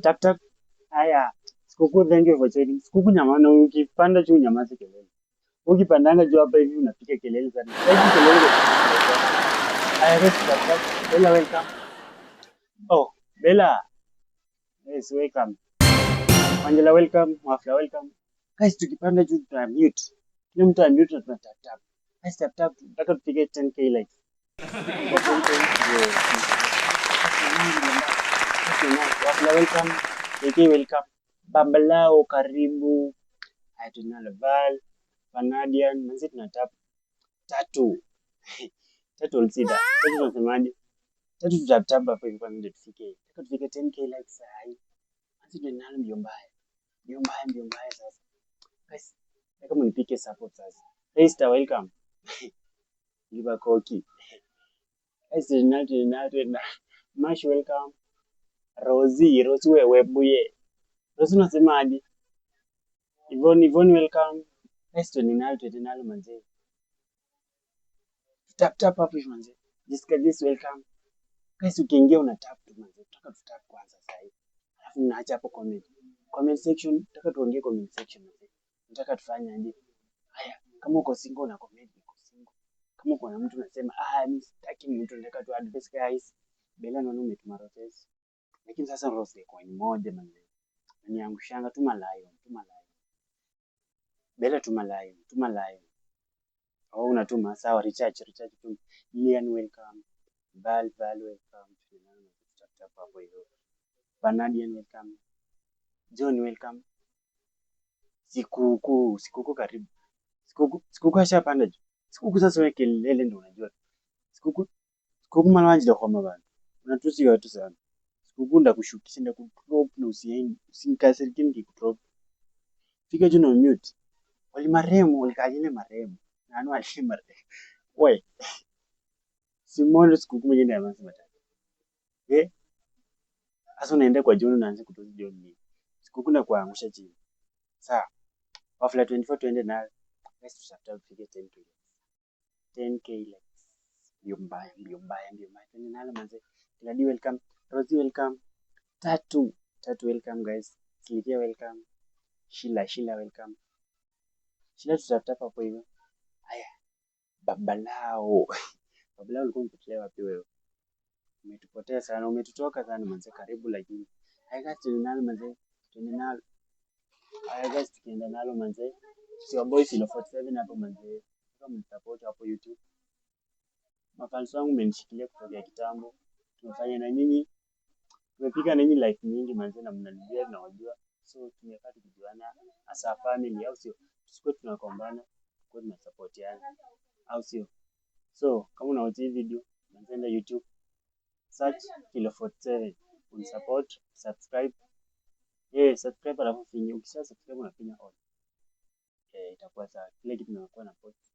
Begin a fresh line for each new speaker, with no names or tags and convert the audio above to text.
Tap tap. Haya. Sikukuu, thank you for joining. Sikukuu nyamana, ukipanda juu nyamaza kelele. Ukipandanga juu hapa hivi unapiga kelele sana. Sitaki kelele kwa sababu. Haya guys, tap tap. Bella, welcome. Oh, Bella. Yes, welcome. Angela, welcome. Mafia, welcome. Guys, tukipanda juu tuna mute. Kila mtu mute na tuna tap tap. Guys, tap tap mpaka tupige 10K likes. Kwa 10K ndio. Wafula, welcome. KK, welcome. Babalao, karibu. Haya, tunalo Val, Vanadian, manzi tuna tap tatu. Tatu olsida. Tatu tunasemaje? Tatu tutap tap hapo hivi kwanza ndio tufike. Nataka tufike 10K likes saa hii. Manzi tunalo mbio mbaya. Mbio mbaya, mbio mbaya sasa. Guys, nataka mnipike support sasa. Hey star, welcome. Liba koki. Guys, tunalo tunalo tunalo. Mash, welcome. Rosie, Rosie wewe buye. Rosie, unasemaje? Yvonne, Yvonne, welcome. Guys, tuende nalo manze. Tap tap hapo hivi manze. Jessica this, welcome. Guys, ukiingia una tap tu manze. Tutaka tu tap kwanza sasa hivi. Alafu mnaacha hapo comment. Comment section, nataka tuongee comment section manze. Nataka tufanye aje? Haya, kama uko single una comment niko single. Kama uko na mtu unasema, "Ah, mimi sitaki mtu, nataka tu advice, guys." Bella, naona umetuma roses. Lakini sasa rose kwa ni moja manze. Niangushanga, tuma lion, tuma lion. Bella, tuma lion, tuma lion. Oh, unatuma sawa, recharge, recharge tu. Lian, welcome. Val, Val, welcome. Tap tap hapo hivyo. Bernardian, welcome. John, welcome. Sikukuu, sikukuu karibu. Sikukuu, sikukuu ashapanda juu. Sikukuu sasa wewe kelele ndio unajua. Sikukuu, sikukuu malwanjile khoma bana. Unatusi watu sana. Sikukuu ndakushukisha, ndakudrop na usiende. Usinikasirike nikikudrop. Fika juu na mute. Wali marehemu, walikajile marehemu. Nani wali marehemu? We. Simone sikukuu mwenyewe ndiye ameanza matata. Eh? Sasa unaenda kwa John unaanza kutusi John nini? Sikukuu na kuangusha chini. Sawa. Wafula 24, tuende nayo. Guys, tutafuta tufike 10K likes. 10K likes. Mbio mbaya, mbio mbaya, mbio mbaya. Tuende nalo manze. Gladi, welcome. Rosie, welcome. Tatu. Tatu, welcome guys. Silikia, welcome. Sheila, Sheila, welcome. Sheila, tutafuta hapo hivyo. Haya. Babalao. Babalao, ulikuwa umepotelea wapi wewe? Umetupotea sana, umetutoka sana manze, karibu lakini. Haya guys, tuende nalo manze. Tuende nalo. Haya guys, tukienda nalo manze. Sio boys ilo 47 hapo manze. Kama msupport hapo YouTube. Mafans wangu mmenishikilia kutokea kitambo. Tumefanya na nyinyi. Tumepiga na nyinyi life nyingi manze na mnanijua, tunawajua. So tumekaa tukijuana as a family, au sio? Tusikuwe tunakombana, tukuwe tunasupportiana. Au sio? So kama unawatch hii video, manze enda YouTube, search Kilo 47, unisupport, subscribe. Yeah, subscribe alafu finye, ukisha subscribe unafinya all. Eh, itakuwa sawa. Kile kitu nakuwa na post.